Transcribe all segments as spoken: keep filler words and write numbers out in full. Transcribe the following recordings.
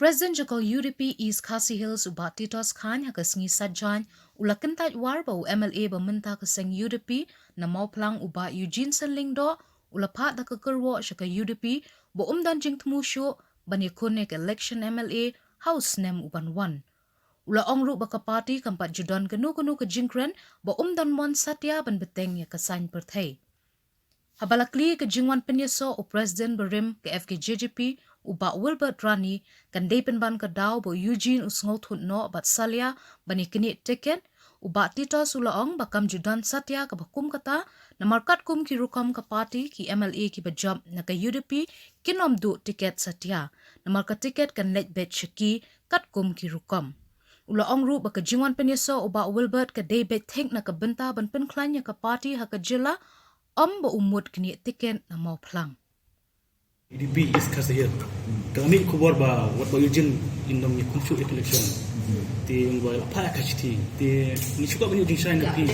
President jong ka U D P East Khasi Hills u Bah Titos Chyne ha ka sngi Saitjaiñ u la kyntait war ba u M L A ba mynta ka seng U D P na Mawphlang u Bah Eugene Syn Lyngdoh u la phah da ka kyrwoh sha ka U D P ba um don jingthmu shuh ban ïakhun ïa ka election M L A ha u snem u ban wan. U la ong ruh ba ka party kam pat ju don kano kano ka jingkren ba um don mon satia ban bteng ïa ka saiñ pyrthei. Haba la kylli ka jingwan pynïasoh u President barim ka F K J G P u Bah Wilbert Rani kan dei pynban ka daw ba u Eugene u sngewthuh noh bad salia ban ïa knieh tiket, u Bah Titos u la ong ba kam ju don satia kaba kum kata, namar katkum ki rukom ka party ki M L A kiba jop na ka U D P kin ym duh tiket satia, namar ka tiket kan leit beit sha ki katkum ki rukom. U la ong ruh ba ka jingwan pynïasoh u Bah Wilbert ka dei beit thik na ka bynta ban pynkhlaiñ ïa ka party ha ka jylla, ym ba u mut knieh tiket na Mawphlang. U D P East Khasi Hills. Ka la mih khubor ba wat ba Eugene in ym ïakhun shuh ïa ka election. Te ong ba la phah ka shithi. Te ngi shu kwah ban ïoh jingshai na phi,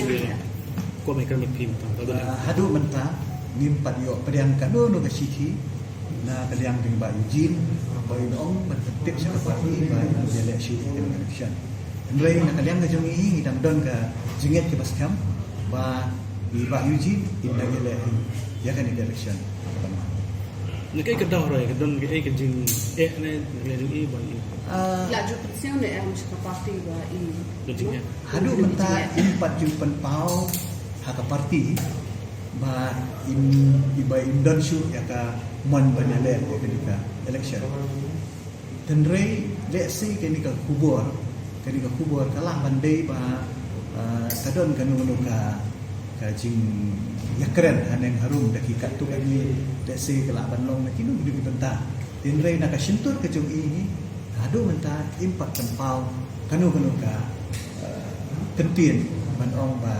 ko me kren bad phi mynta. Ba haduh mynta ngim pat ïoh pdiang kano kano ka shithi na ka liang jong i Bah Eugene ba in ong ban pyntip sha ka party ba in ym ïaleh shuh ïa ka election. Hynrei na ka liang ka jong ngi, ngi dang don ka jingngeit kaba skhem ba i Bah Eugene in dang ïaleh ïa kane ka election. Na kaei ka daw hynrei ka don kaei ka jingeh ne na ka liang jong i ba i. Ah, la ju pynsiang ne em sha ka party ba i. Ka jingeh. Haduh mynta im pat ju pynpaw ha ka party ba in, ba im don shuh ïa ka mon ban ïaleh ïa kane ka election. Hynrei lehse kane ka khubor, kane ka khubor ka lah ban dei ba, ah, ka don kano kano ka, ka jingïakren haneng harum da ki katto katne, lehse ka lah ban long na kino kino ki bynta. Hynrei na ka shyntur ka jong i, haduh mynta im pat pynpaw kano kano ka, ah, kyntien ban ong ba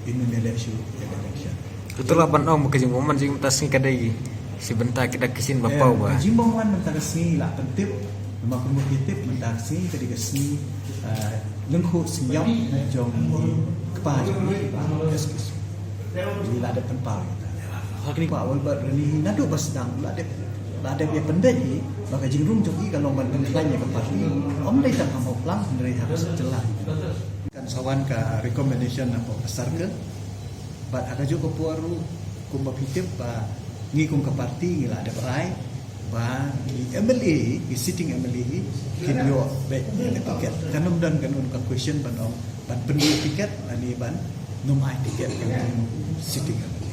in ym ïaleh shuh ïa ka election. Ka tu lah ban ong ba ka jingbymman jingmynta sngi ka dei shi bynta ki dak ki shin ba paw ba. Ka jingbymman mynta ka sngi lah pyntip, namar kumba phi tip mynta ka sngi ka dei ka sngi, ah, lyngkhuh sngi ïap jong i kpa jong i, i lah dep pynpaw ïa ka. Kpa Wilbert Rani naduh ba sdang lah dep, lah dep ïa pyndait i ba ka jingrung jong i ka long ban pynkhlaiñ ïa ka party. Ym dei tang ha Mawphlang hynrei ha ka jylla. Kan sa wan ka recommendation na ka circle. Bad ha kajuh ka por ruh kumba phi tip ba ngi kum ka party ngi la dep rai ba ki M L A, ki sitting M L A kin ïoh beit ïa ka tiket. Kan ym don kano ka question ban ong ban pynduh tiket lane ban ym ai tiket ïa ki sitting M L A.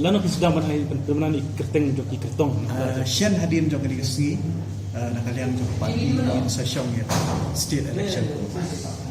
Lano phi sdang ban ai pynmynnan ïa ki kyrteng jong ki kyrtong? Ah, shen hadien jong kane ka sngi, ah, na ka liang jong ka party ngin sa shong ïa ka state election committee.